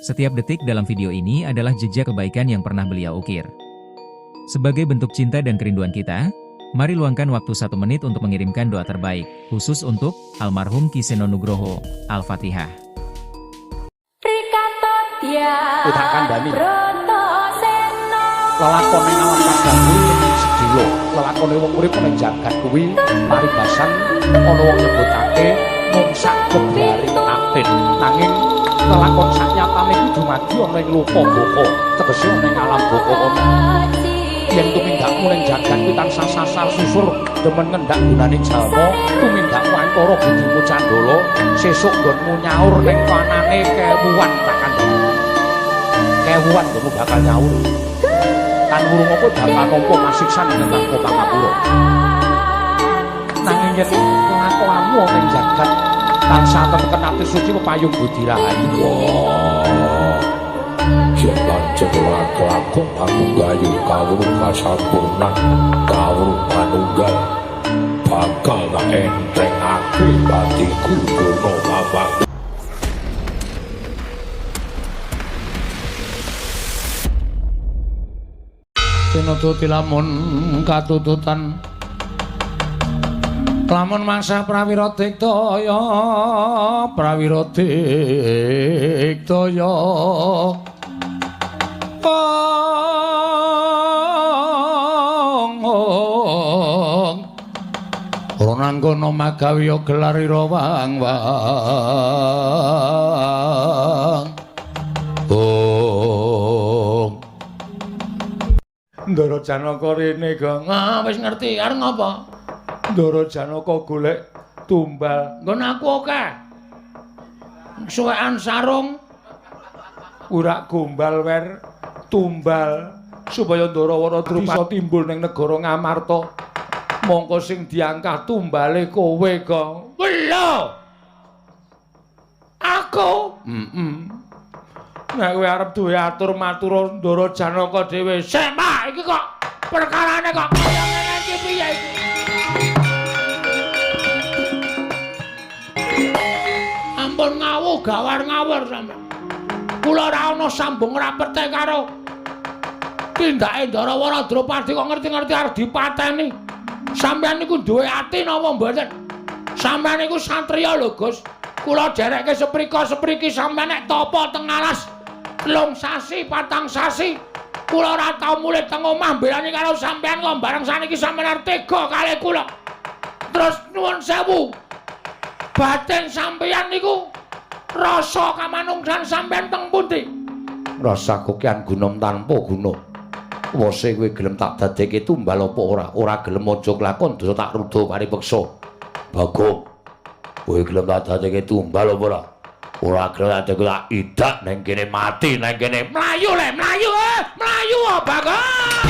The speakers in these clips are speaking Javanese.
Setiap detik dalam video ini adalah jejak kebaikan yang pernah beliau ukir. Sebagai bentuk cinta dan kerinduan kita, mari luangkan waktu 1 menit untuk mengirimkan doa terbaik, khusus untuk almarhum Ki Seno Nugroho. Al-Fatihah. Tak kandhani. Lelakone alam kadang kuwi sedhela. Lelakone wong urip ning jagat kuwi paribasan ana wong nyebutake mung sak gebyaring atin. Nanging lelakon saknyatane kudu dumadi ana ing loka baka, tegese ana ing alam baka kono. Yen tumindakmu ning jagat kuwi tansah sasar susur demen ngendak gunane jalma, tumindakmu antara budimu candala, sesuk nggonmu nyaur ning panane kewuan tak kandhani. Kewuan nggonmu bakal nyaur. Kan wurung apa bakal nampa kasiksan ing tanpa pangapura. Nanging yen kelakuanmu ana ing jagat tansah teteken ati suci pepayung budi rahayu. Wah. Yen pancen ora kelakon aku gayu kawruh kasampurnan, kawruh manunggal, bakal tak enthengake patiku kono mamak. Tinututi lamun katututan lamun mangsah prawira diktaya, prawira diktaya. Ong Ronanggono magawiya gelar ira wang wang. Ong Ndara Janaka rene, Gong. Ah, wis ngerti arep ngapa? Ndara Janaka golek tumbal. Nggon aku akeh. Suwekan sarung, urak gombal wer tumbal supaya Ndarawana bisa timbul ning negara Ngamarta. Mongko sing diangkah tumbale kowe, Gong. Lho. Aku? Heeh. Nek kowe arep duwe atur matur Ndara Janaka dhewe. Sik, Pak, iki kok perkarane kok kaya ngene iki piye iki? Ampun ngawuh gawar ngawur sampeyan. Kula ora ana sambung rapete karo tindake Ndarawana Drupadi kok ngerti-ngerti arep dipateni. Sampeyan niku duwe ati napa mboten? Sampeyan niku satriya lho, Gus. Kula derekke seprika-sepriki sampeyan nek tapa teng alas 3 sasi, 4 sasi. Kula ora tau mulih teng omah mbelani karo sampeyan kok bareng saniki sampeyan arep tega kalih kula. Terus nuwun sewu. Batin sampeyan niku rasa kamanungsan sampeyan teng pundi? Rasa kokean gunung tanpa guna. Wose kowe gelem tak dadekke tumbal apa ora? Ora gelem aja kelakon dosa tak ruda paripeksa. Bagong, kowe gelem tak dadekke tumbal apa ora? Ora gelem tak dadekke tak idak nang kene mati nang kene. Mlayu le, mlayu, mlayu Bagong.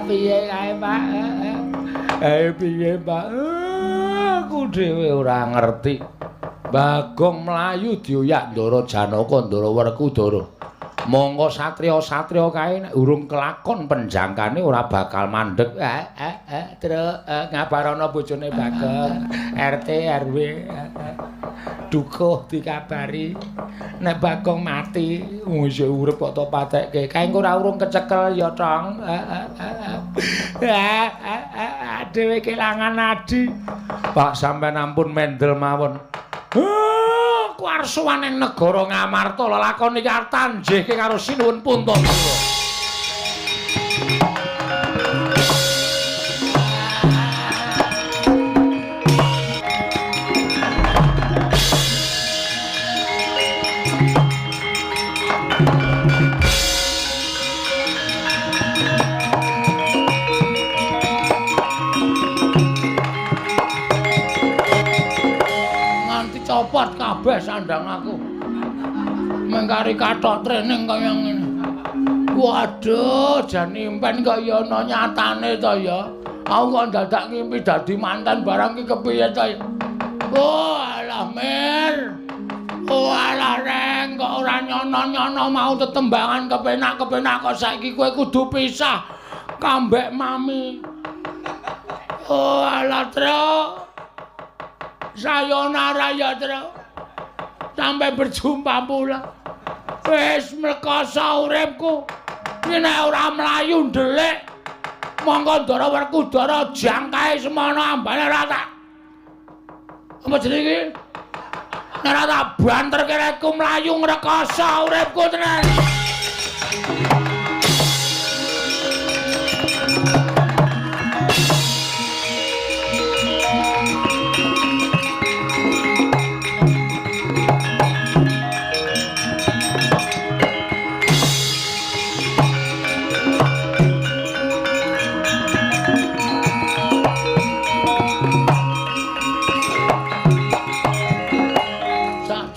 Piye kae, Pak? Piye, Pak? Aku dhewe ora ngerti. Bagong mlayu dioyak Ndara Janaka, Ndara Werkudara. Monggo satriya-satriya kae nek urung kelakon penjangkane ora bakal mandeg. Truk, ngabarono bojone Bagong, RT RW. Dukuh dikabari nek Bagong mati, wong isih urip kok tok patekke. Kae engko ora urung kecekel ya, Tong. Dhewe kelangan adi. Pak sampean ampun mendel mawon. Aku arep sowan ning negara Ngamarta, lelakon iki arep tanjihke karo Sinuwun Puntadewa. Nganti copot kabeh sandang aku. Mengkari kathok training kaya ngene. Waduh, jan impen kaya ana nyatane to ya. Aku kok dadak ngimpi dadi mantan barang ki kepiye ta? Oh alah Mir. Oh alah Reng, kok ora nyono-nyono mau tetembangan kepenak-kepenak kok saiki kowe kudu pisah kambek mami. Oh alah Tru. Sayonara ya Tru. Sampai berjumpa pula. Wis mlekoso uripku. Iki nek ora mlayu ndelik mongko Ndara Werkudara jangkae semono ambane ora tak. Apa jenenge iki? Nek ora tak banterke rekku mlayu ngrekoso uripku tenan.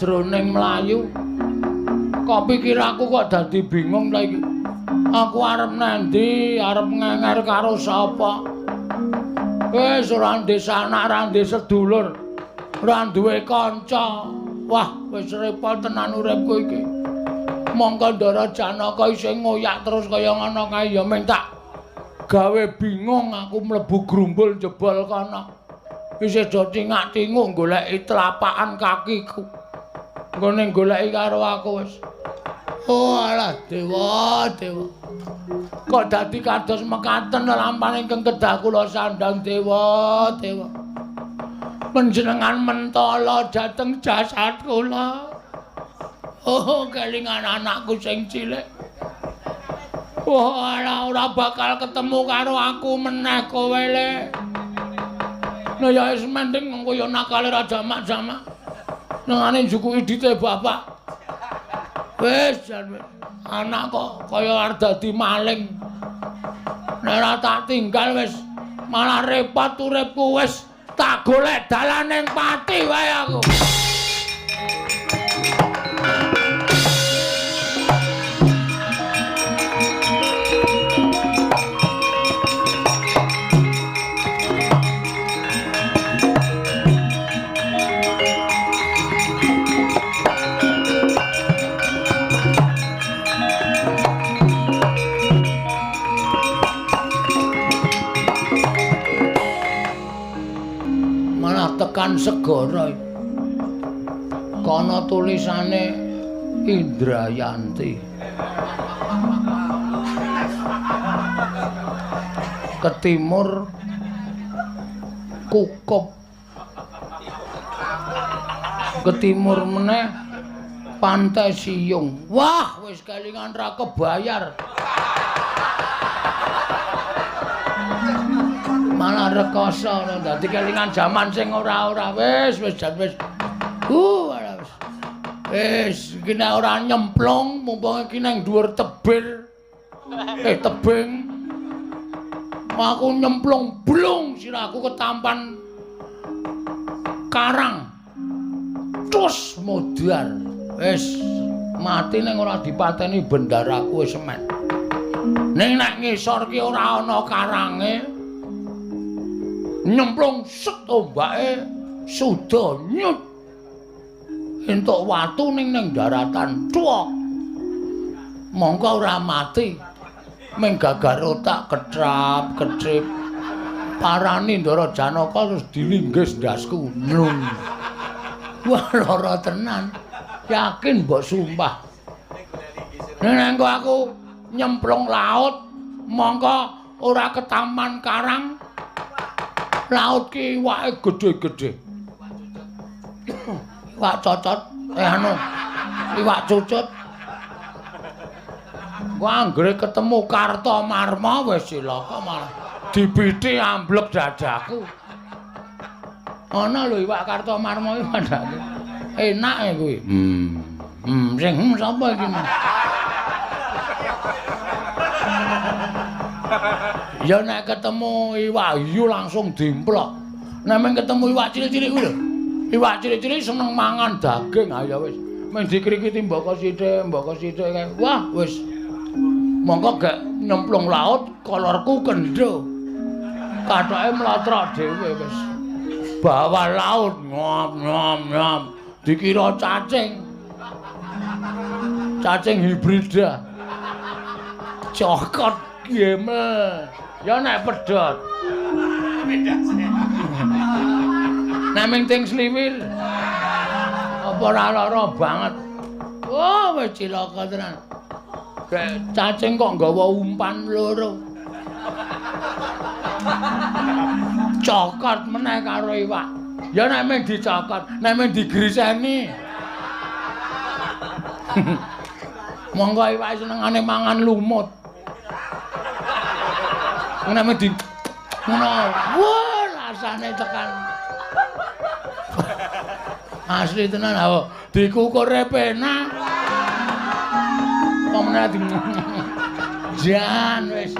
Jroning mlayu kok pikir aku kok dadi bingung ta iki. Aku arep nandi, arep ngenger karo sapa? Wis ora ndek sanak, ora ndek sedulur, ora duwe kanca. Wah, wis repot tenan uripku iki. Mongko Ndara Janaka isih ngoyak terus kaya ngono kae ya mung tak gawe bingung aku mlebu grumbul jebol kono. Isih do tingak-tinguk goleki telapakan kakiku. Nggone goleki karo aku wis. Oh alah dewa, dewa. Kok dadi kados mekaten lampahan ingkang kedah kula sandhang dewa, dewa. Panjenengan mentala dhateng jasad kula. Oh, kelingan anakku sing cilik. Oh alah ora bakal ketemu karo aku meneh kowe le. Nah ya wis mending mengko ya nakale ra jamak-jamak. Nangane njukuki dite bapak. Wis jan anak kok kaya arep dadi maling. Nek ora tak tinggal wis malah repot uripku wis tak golek dalan ning pati wae aku. Tekan segara kono tulisane Indrayanti. Ke timur Kukup, ke timur meneh Pantai Siyung. Wah, wis kelingan ra kebayar. Malah rekoso dadi kelingan jaman sing ora-ora wis wis jan wis. Wis. Wis iki nek ora nyemplung mumpung iki nang dhuwur tebir. Tebing. Aku nyemplung blung sirahku ketampan karang. Cus modar. Wis mati ning ora dipateni bendaraku wis semen. Ning nek ngisor ki ora ana karange. Nyemplung set ombake suda nyut. Entuk watu ning ning daratan tuwek. Mongko ora mati. Ming gagar otak ketrap ketrip. Parani Ndara Janaka terus dilinggis ndasku. Nlung. Wah lara tenan. Yakin mbok sumpah. Nek engko aku nyemplung laut mongko ora ketaman karang. Laut ki iwake gedhe-gedhe. Iwak cocot, anu, iwak cucut. Wah, anggere ketemu Kartomarma wis cilaka malah dipiti amblek dadaku. Ana lho iwak Kartomarma iki padake. Enak e kuwi. Sing sapa iki? Ya nek ketemu iwak hiu langsung dimplok. Nek mung ketemu iwak cilik-cilik kuwi lho. Iwak cilik-cilik seneng mangan daging, ayo wis. Mung dikrikiti mboko sithik kae. Wah, wis. Mongko gek nyemplung laut kolorku kendho. Kathoke mlotrok dhewe wis. Bawah laut nyam nyam nyam dikira cacing. Cacing hibrida. Cokot gemel. Ya nek pedhot. Nek ming ting sliwir. Apa ora lara banget. Oh, wis cilaka tenan. Cacing kok nggawa umpan loro. Cokot meneh karo iwak. Ya nek ming dicokot, nek ming digriseni. Monggo iwak senengane mangan lumut. Nek ming di ngono, wah rasane tekan. Asli tenan ha, dikukure penak. Pomene di jan wis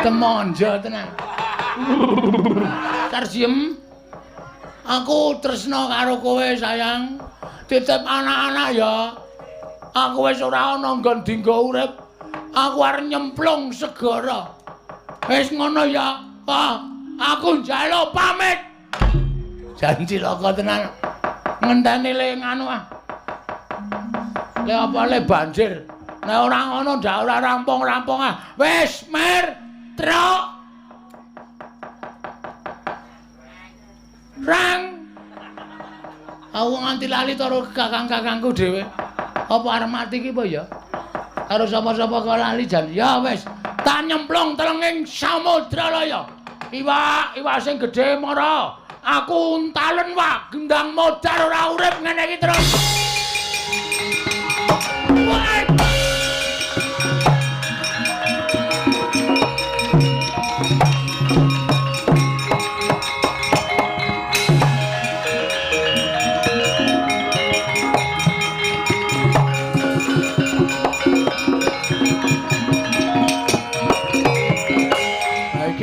temonjo tenan. Tarsiem, aku tresno karo kowe sayang. Titip anak-anak ya. Aku wis ora ana nggon dinggo urip. Aku arep nyemplung segara. Wis ngono ya. Ah, aku njaluk pamit. Jan cilaka tenan. Ngenteni le nganu ah. Le apa le banjir. Nek ora ngono ndak ora rampung-rampung ah. Wis mer truk. Rang. Aku nganti lali karo kakang-kakangku dhewe. Apa arep mati ki apa ya? Karo sapa-sapa kok lali jan. Ya wis, tak nyemplung telenging samudra laya. Iwak, iwak sing gedhe mara. Aku untalen wak, gendang modar ora urip ngene iki terus. Wah.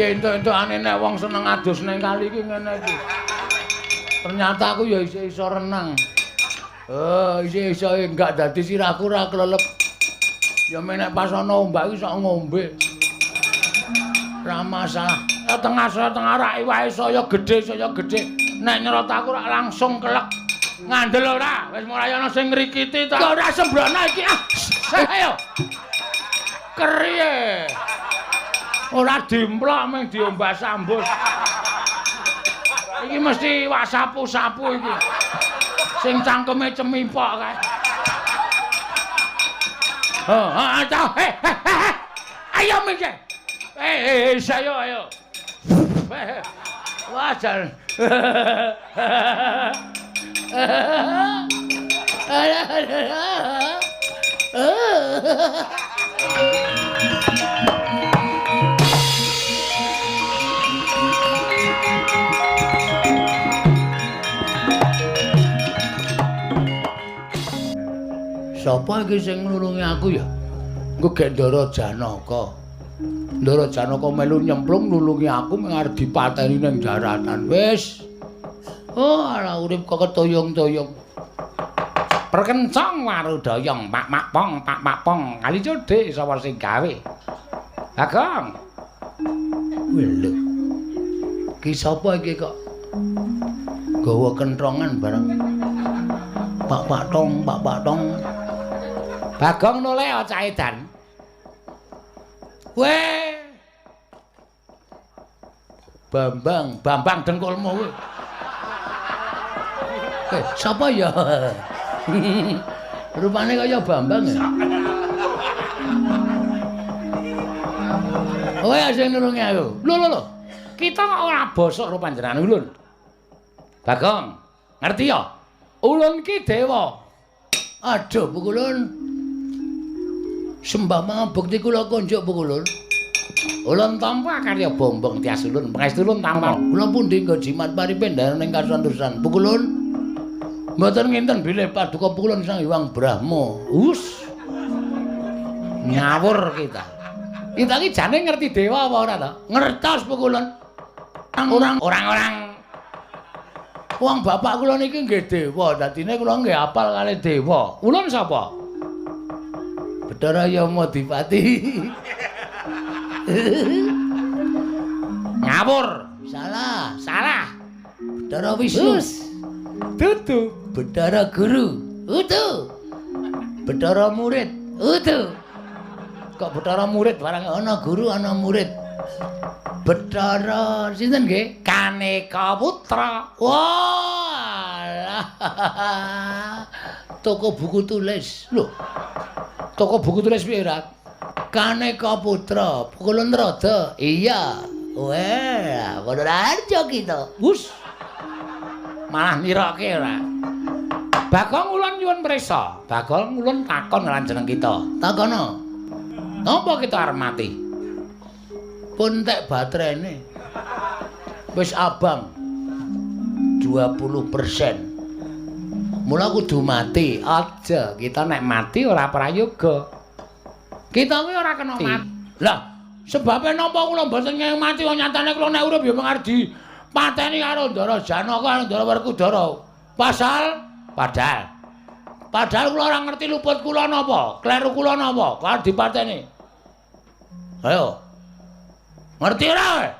Entuk-entukane nek wong seneng adus ning kali iki ngene iki. Ternyata aku ya isih iso renang. Oh, isih iso enggak dadi sirahku ora klelep. Ya nek pas ana ombak iki sok ngombe. Ora masalah. Tengah saya tengah rak iwake saya gedhe saya gedhe. Nek nyerot aku rak langsung kelek. Ngandel ora? Wis mulai ana sing ngrikiti ta. Ora sembrono iki ah. Ayo. Keriye. Ora dimplok mung diombas sambus. Iki mesti iwak sapu-sapu iki. Sing cangkeme cemipok kae. Heeh, eh, eh, ayo minggir. Eh, ayo ayo. Wah, jan. Sapa iki sing nulungi aku ya? Engko gek Ndara Janaka. Ndara Janaka melu nyemplung nulungi aku mung arep dipateni ning daratan. Wis. Oh, ala urip kok ketoyong-toyong. Perkencong warudoyong pak mak pong pak mak pong. Kali codhe sapa sing gawe? Bagong. Lho. Ki sapa iki kok gawa kentrongan bareng? Pak pak tong, pak pak tong. Bagong noleh cah edan. Weh. Bambang, Bambang dengkulmu kuwi. Eh, sapa ya? Rupane kaya Bambang ya. Kowe sing nulungi aku. Lho lho lho. Kita kok ora bosok karo panjenengan ulun. Bagong, ngerti ya? Ulun ki dewa. Aduh, pukulun. Sembah mangabekti kula konjuk pukulun. Ulun tampa karya bombong tias ulun, pangestu ulun tampa. Kula pundi nggo jimat paripendaran ing kasantosan. Pukulun. Mboten nginten bilih paduka pukulun Sang Hyang Brahma. Us. Ngawur kita. Kita iki jane ngerti dewa apa ora to? Ngertos pukulun. Orang-orang wong bapak kula niki nggih dewa, dadine kula nggih apal kalih dewa. Ulun sapa? Bathara Yamadipati. Ngawur. Salah. Salah. Bathara Wisnu. Dudu. Bathara Guru. Udu. Bathara murid. Udu. Kok Bathara murid barang ana guru ana murid. Bathara sinten nggih? Kaneka Putra. Wah. Toko buku tulis. Lho. Toko buku tulis piye, Rat? Kaneka Putra, Pukulun Rada. Iya. Wah, Wonoharjo kita. Wus. Malah niroke ora. Bagong ulun nyuwun prisa. Bagong ulun takon lan jeneng kita. Takono. Napa kita arep mati? Pun tek baterene. Wis abang. 20%. Mula kudu mati. Aja, kita nek mati ora prayoga. Kita kuwi ora kena mati. Lah, sebabe napa kula mboten ngeng mati wong nyatane kula nek urip ya mung arep dipateni karo Ndara Janaka karo Ndara Werkudara. Padahal kula ora ngerti luput kula napa, kleru kula napa, kok arep dipateni. Ayo. Ngerti ora kowe?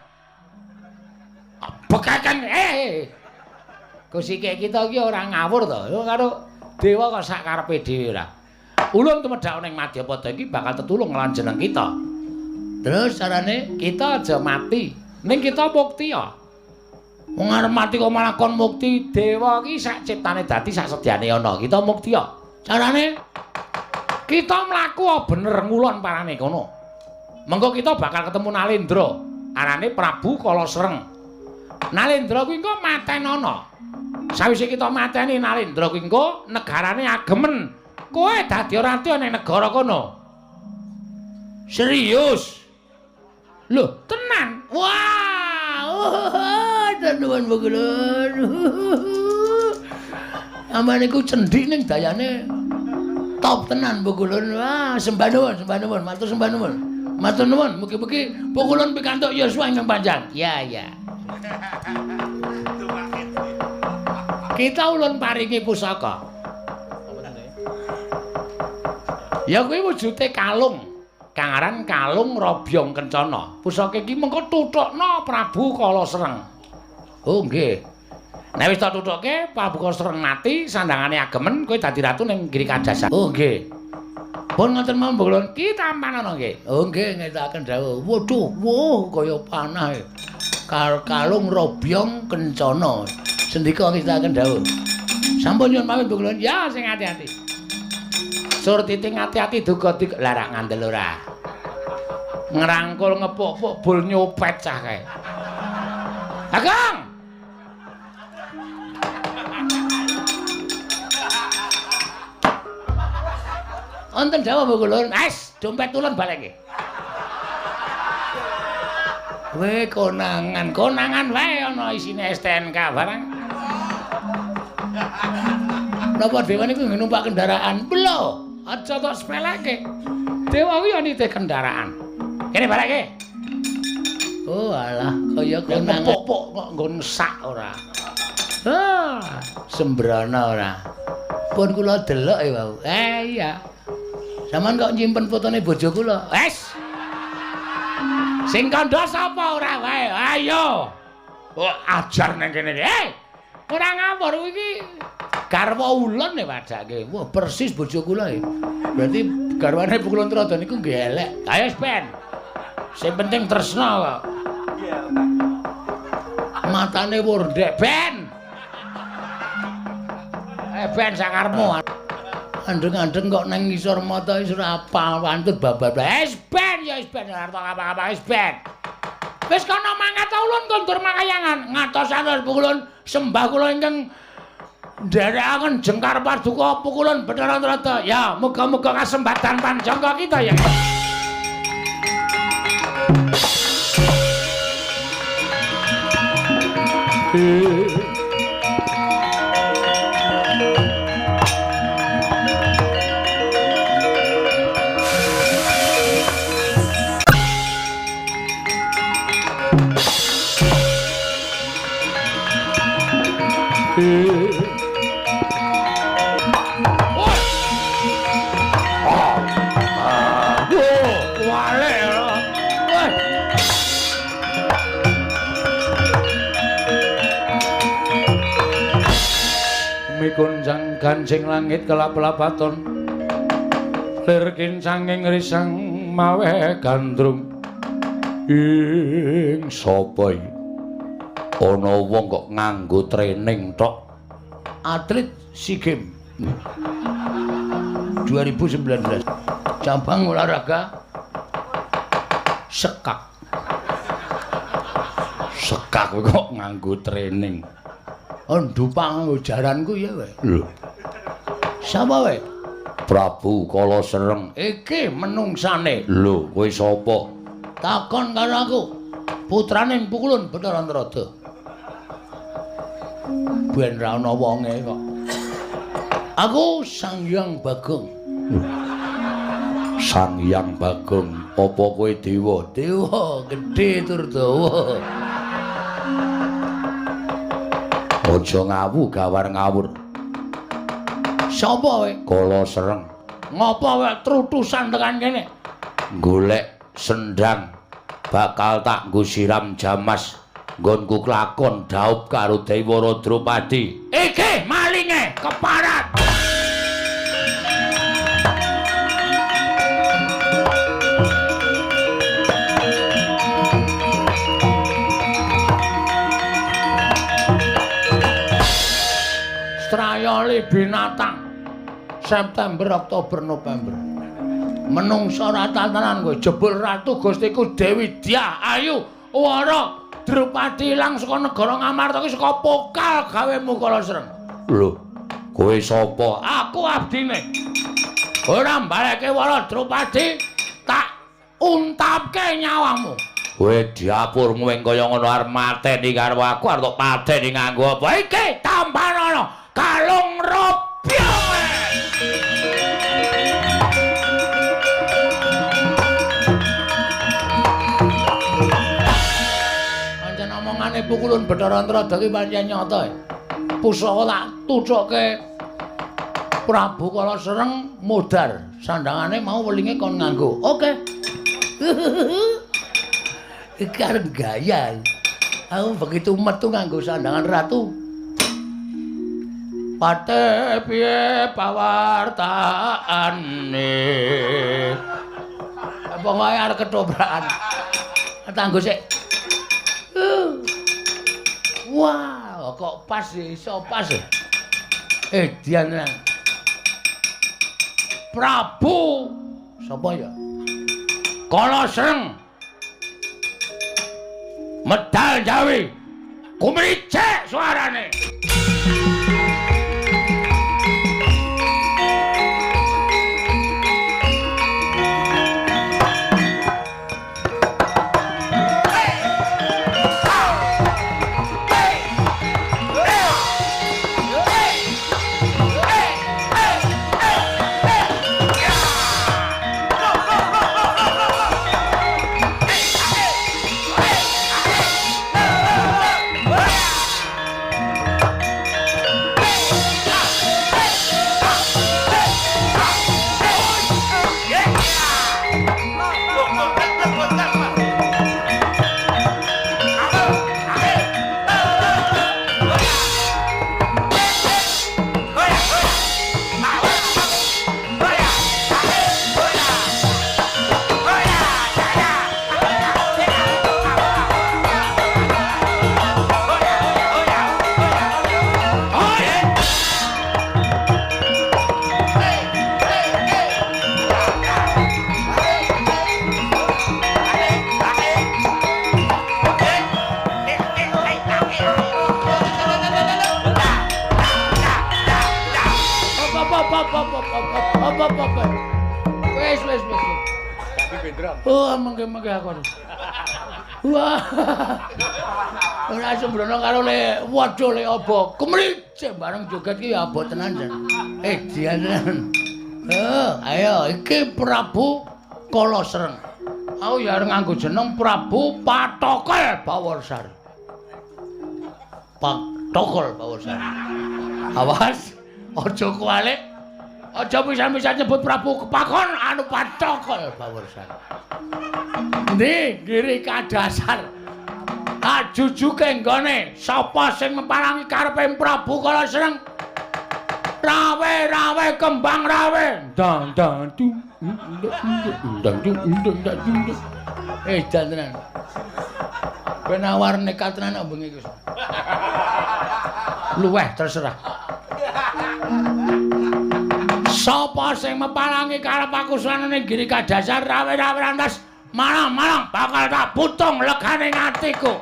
Bekeken Kusike kita iki ora ngawur to. Karo dewa kok sak karepe dhewe ora. Ulun tumedhak ning Madyapada iki bakal tetulung lan jeneng kita. Terus carane kita aja mati. Ning kita mukti ya. Wong arep mati kok malah kon mukti. Dewa iki sak ciptane dadi sak sedyane ana. Kita mukti ya. Carane kita mlaku bener ngulon parane kono. Mengko kita bakal ketemu Nalendra. Arane Prabu Kalasreng. Nalendra kuwi engko matenono. Sawise kita mateni Nalendra kuwi engko negarane agemen. Kowe dadi ratu ning negara kono. Serius? Lho, tenan. Wah, nuwun pukulun. Amane iku cendhik ning dayane top tenan pukulun. Wah, sembah nuwun, sembah nuwun, matur sembah nuwun. Matur nuwun, mugi-mugi pukulun pikantuk yuswa ingkang panjang. Ya, ya. Kita ulun paringi pusaka. Ya kuwi wujude kalung. Kang aran kalung Robyong Kencana. Pusaka iki mengko tuthukna Prabu Kalasreng. Oh nggih. Nek wis tak tuthukke Prabu Kalasreng mati, sandangane agemen, kowe dadi ratu ning Giri Kajasan. Oh nggih. Pun ngoten mawon Pukulun, ki tampanana nggih. Oh nggih, ngetokaken dawuh. Waduh, wuh kaya panah. Kalung Robyong Kencana. Sendika ngetokaken dawuh. Sampun nyuwun pamit Pukulun. Ya sing ati-ati. Surtiti ati-ati duga larak ngandel ora. Ngrangkul ngepuk-puk bul nyopet cah kae. Bagong. Wonten dawuh Pukulun. Wes, dompet ulun balekke. Kowe konangan, konangan wae ana isine STNK barang. Napa dewa niku numpak kendaraan? Lho, aja tok sepeleke. Dewa kuwi ya nitih kendaraan. Kene balekke. Oh alah, kaya konangan pok-pok kok nggon sak ora. Ah, sembrana ora. Pun kula delok ya, wau. Iya. Sampeyan kok nyimpen fotone bojo kula? Wes. Sing kandha sapa ora wae? Ayo. Oh, ajar nang kene iki. Ora ngawur iki garwa ulun e wadake. Wah, persis bojo kula e. Berarti garwane Pukulun Trada niku nggih elek. Ayo ben. Sing penting tresna kok. Matane wurdek ben. Ben sakarepmu. Andeng-andeng kok nang ngisor mata wis ora apal wantut babar. Wis ben ya wis ben ora apa-apa wis ben. Wis kono mangkat ulun kondur makayangan. Ngatos-atos Pukulun sembah kula ingkang nderekaken jengkar paduka Pukulun Bathara Trada. Ya, muga-muga kasembatan panjangka kita ya. Bumi gonjang ganjing langit kelap-lapaton. Lir kincanging risang mawe gandrung. Ing sapa iki? Ana wong kok nganggo training tok. Atlet SEA Games 2019 cabang olahraga sekak. Sekak kok nganggo training. Oh, ndupak nganggo jaranku ya kowe. Lho. Sapa kowe? Prabu Kala Sereng. Iki menungsane. Lho, kowe sapa? Takon karo aku. Putrane Pukulun Bathara Antarada. Ben ra ana wonge kok. Aku Sang Hyang Bagong. Sang Hyang Bagong, apa kowe dewa? Dewa gedhe tur dawa. Aja ngawu gawar ngawur. Sapa kowe? Kala Sereng. Ngopo kowe trutusan tekan kene? Golek sendang bakal tak nggo siram jamas nggonku klakon dhaup karo Dewara Drupadi. Iki malinge keparat. Strayoli binatang September, Oktober, November. Menungsa ora tenan kowe jebul ratu Gustiku Dewi Dyah Ayu Wara Drupadi ilang saka negara Ngamarta iki saka pokal gawemu Kala Sereng. Lho, kowe sapa? Aku abdine. Ora mbaleke Wara Drupadi tak untapke nyawamu. Kowe diapurmu ing kaya ngono arep mateni karo aku arep tok pateni nganggo apa? Iki tampanana kalung robyong. Pancen omongane Pukulun Bathara Antarada iki pancen nyata. Pusaka tak tucuke Prabu Kala Sereng modar, sandangane mau welinge kon nganggo. Oke. Iki arep gaya. Aku begitu metu nganggo sandangan ratu. Pate piye pawartaane? Pokoke arep ketobrakan. Tanggo sik. Wah, kok pas iso pas. Dian. Prabu sapa ya? Kala Sereng. Medal Jawi. Kumricik suarane. Wes. Oh, mengke-mengke aku. Wah. Ora sembrono karo le waduh le apa. Kemricik bareng joget ki ya abot tenan jan. Dian tenan. Ayo iki Prabu Kala Sereng. Aku ya arep nganggo jeneng Prabu Patokel Baworsari. Patokel Baworsari. Awas, aja kuwalik. Aja pisan-pisan nyebut Prabu Kepakon anu Patokel Baworsari. Endi ngiri kadasar. Ajujuke nggone sapa sing meparangi karepe Prabu Kala Sereng? Rawe-rawe kembang rawe. Dang dang dung dang dung dang dung. Edan tenan. Kowe nawar nekat tenan kok bengi iki. Luweh terserah. Sapa sing mepalangi karep aku suwanane Giri Kadasar rawe-rawe rantas malang-malang bakal tak putung legane atiku.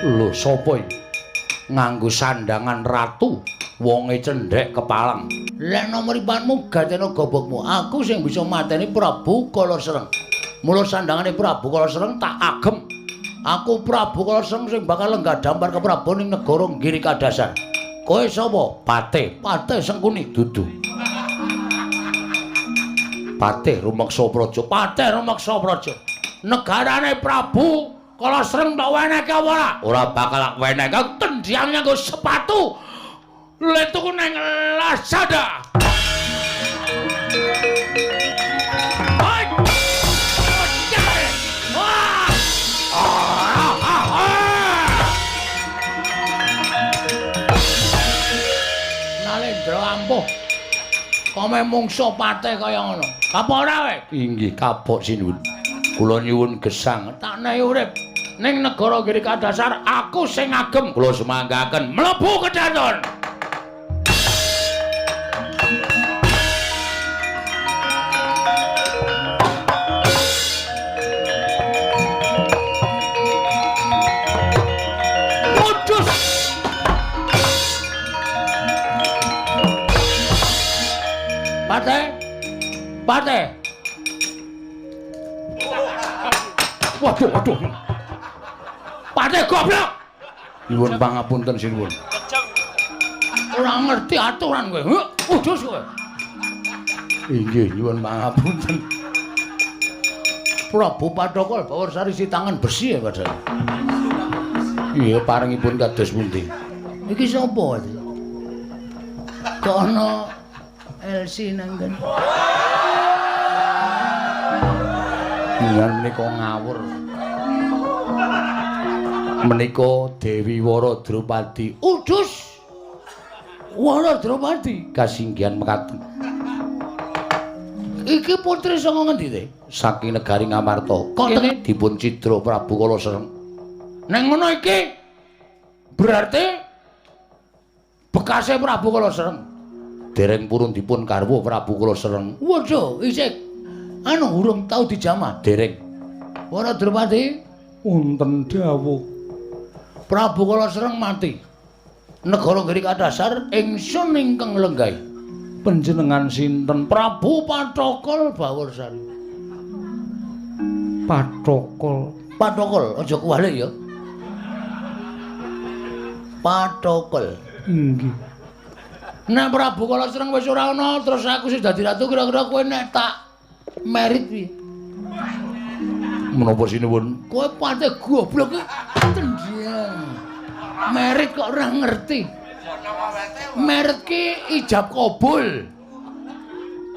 Lho sapa iki? Nganggo sandangan ratu, wonge cendhek kepalang. Lek nomor mripatmu gatena gobokmu, aku sing bisa mateni Prabu Kala Sreng. Mula sandangane Prabu Kala Sreng tak agem. Aku Prabu Kala Sreng sing bakal lenggah dampar keprabon ing negara Giri Kadasar. Kowe sapa? Patih. Patih Sengkuni dudu. Patih Rumeksa Praja. Patih Rumeksa Praja. Negarane Prabu Kala Sreng tak wenehke apa ora? Ora bakal tak wenehke. Tendhang nganggo sepatu. Le tuku nang Lazada. Nalendra ampuh. Kome mungsuh patih kaya ngono. Apa ora kowe? Inggih kapok sinuwun. Kula nyuwun gesang tak nehi urip. Ning negara Giri Kadasar aku sing agem. Kula sumanggaken mlebu kedaton. Modus. Patih. Patih. Waduh, waduh. Patih goblok. Nyuwun pangapunten sinuwun. Ora ngerti aturan kowe. Udus kowe. Inggih, nyuwun pangapunten. Prabu Pathokol Bawarsari si tangan besi ya padahal. Iya, parengipun kados pundi? Iki sapa? Kok ana LC nang kene? Ngan menika ngawur. Menika Dewi Wara Drupadi. Udus. Wara Drupadi kasinggihan mekaten. Iki putri saka ngendi te? Saking negari Ngamarta. Kok kene dipun cidra Prabu Kala Sreng. Ning ngono iki berarti bekase Prabu Kala Sreng. Dereng purun dipun garwa Prabu Kala Sreng. Waduh, isih anu urung tau dijamah. Dereng. Wara Drupadi wonten dawuh Prabu Kala Sreng mati. Negara Giri Kadasar ingsun ingkang lenggahi. Panjenengan sinten? Prabu Pathokol Bawarsari. Pathokol. Pathokol, aja kuwalik ya. Pathokol. Inggih. Nek Prabu Kala Sreng wis ora ana, terus aku sing dadi ratu kira-kira kowe nek tak merit piye? Menapa sinuwun? Kowe patih goblok iki tendhang. Merit kok ora ngerti. Merit ki ijab kabul.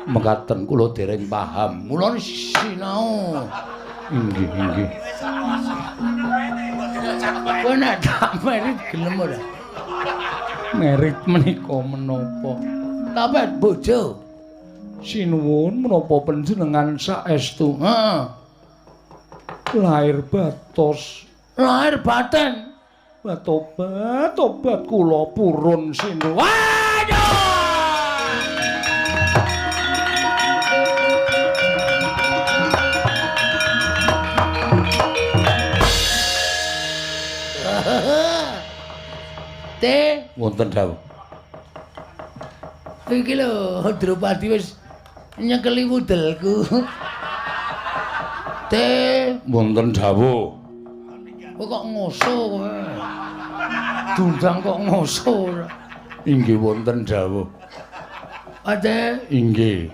Mekaten kula dereng paham. Mula sinau. Inggih, inggih. Kowe nek tak merit gelem ora? Merit menika menapa? Tapet bojo. Sinuwun menapa panjenengan saestu? Heeh. Lahir batos, lahir batin. Tobat, tobat kula purun sinuwun. Waduh! Te wonten dawuh. Iki lho Drupadi wis nyekeli wudelku. Te wonten dawuh. Kowe kok ngoso kowe. Dundang kok ngoso ora. Inggih wonten dawuh. Ade inggih.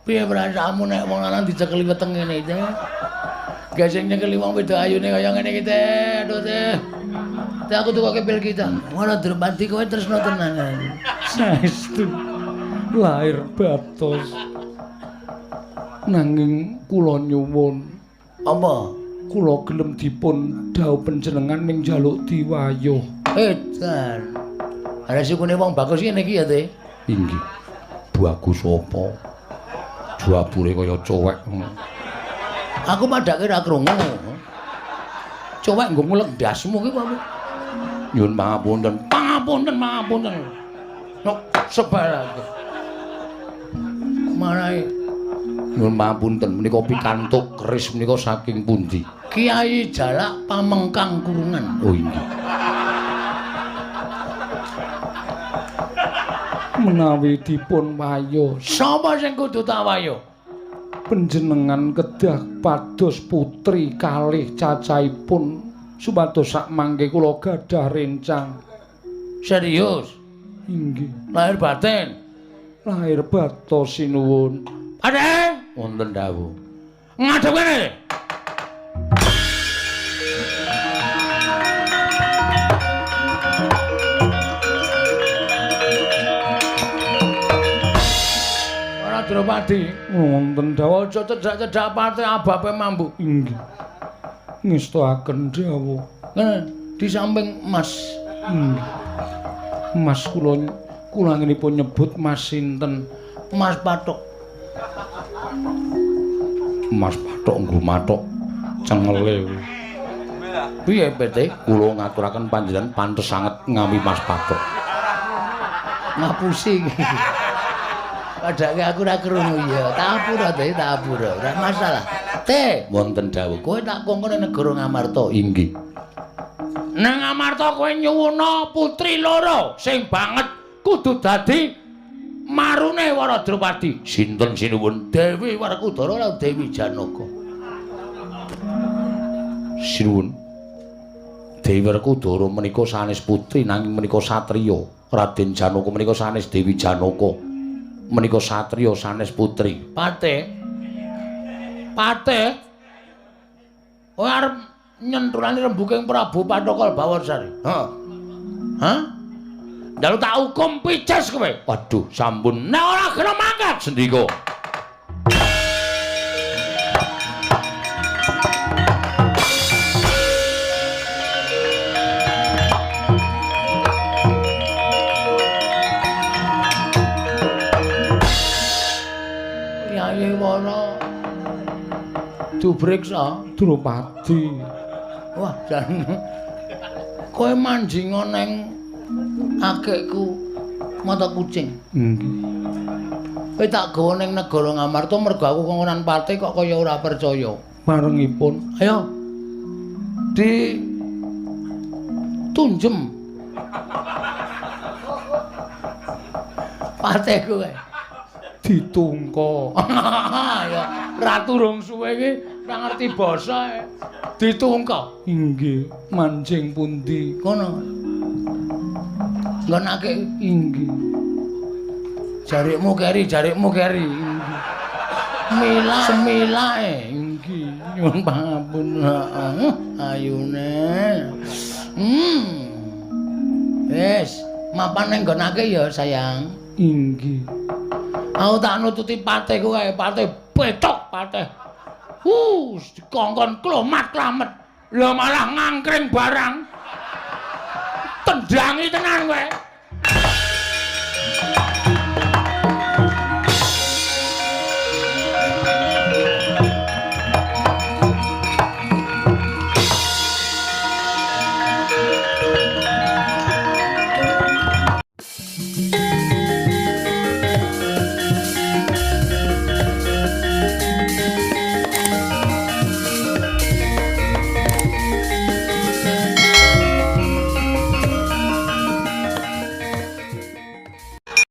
Piye perasaanmu nek wong lanang dicekeli weteng ngene iki? Gasing nyekeli wong wedok ayune kaya ngene iki teh. Aduh teh. Teh aku tukoke pil kita. Ngono Drupadi kowe tresno tenan. Saestu lahir batos. Nanging kula nyuwun. Apa? Kula gelem dipun dhawuh panjenengan ning njaluk diwayuh. Edan. Ana sukune wong bagus ngene iki ya, Teh. Inggih. Bagus apa? Jabure kaya cowek. Aku padake ra krungu. Cowek nggo ngulek ndasmu ki apa? Nyuwun pangapunten. Pangapunten, pangapunten. Nok sebarake. Marai nyuwun pangapunten menika pikantuk keris menika saking pundi? Kiai Jalak Pamengkang Kurungan. Oh inggih. Menawi dipun wayuh, sapa sing kudu tak wayuh? Panjenengan kedah pados putri kalih cacahipun supados sak mangke kula gadah rencang. Serius? Inggih. Lahir batin. Lahir batos sinuwun. Adhe, wonten dawuh. Ngadep kene. Ora Drupadi, wonten dawuh. Aja cedhak-cedhak pate abape mambu. Inggih. Ngestoaken dawuh. Ngene, di samping Mas. Inggih. Mas kula kula anggenipun nyebut Mas sinten? Mas Pathok. Mas Pathok nggo mathok cengele. Piye PT? Kula ngaturaken panjenengan pantes sanget ngawi Mas Pathok. Ngapusi iki. Padake aku ora krungu ya. Tak apura Teh, tak apura. Ora masalah. Teh, wonten dawuh. Kowe tak kongkon ning negara Ngamarta. Inggih. Nang Ngamarta kowe nyuwuna putri loro sing banget kudu dadi marune Wara Drupadi. Sinten sinuwun? Dewi Werkudara lan Dewi Janaka. Sinuwun. Dewi Werkudara menika sanes putri nanging menika satriya. Raden Janaka menika sanes Dewi Janaka. Menika satriya sanes putri. Pate. Pate. Kowe arep nyenthulani rembuking Prabu Pathokal Bawarsari. Heeh. Hah? Njaluk tak hukum pices kowe. Waduh, sampun. Nek ora gelem mangkat sendika. Kyai Wara dubriksa Drupadi. Wah, jan kowe manjinga neng akekku mata kucing. Nggih. Kowe tak gawa ning negara Ngamarta mergo aku kongkonan pate kok kaya ora percaya. Marengipun, ayo di tunjem pateku kae. Ditungko. Ya, ratu rong suwe iki ora ngerti basa. Ditungko. Inggih, manjing pundi? Kono. Nggon akeh inggih. Jarikmu keri, jarikmu keri. Inggih. Mila semilae inggih. Nyuwun pangapunten. Ayune. Wis, mapan ning nggon akeh ya, sayang. Inggih. Aku tak nututi pateku kae, pate betok pate. Dikongkon klomat-klamet. Lah malah ngangkring barang. Tendangi tenan kowe.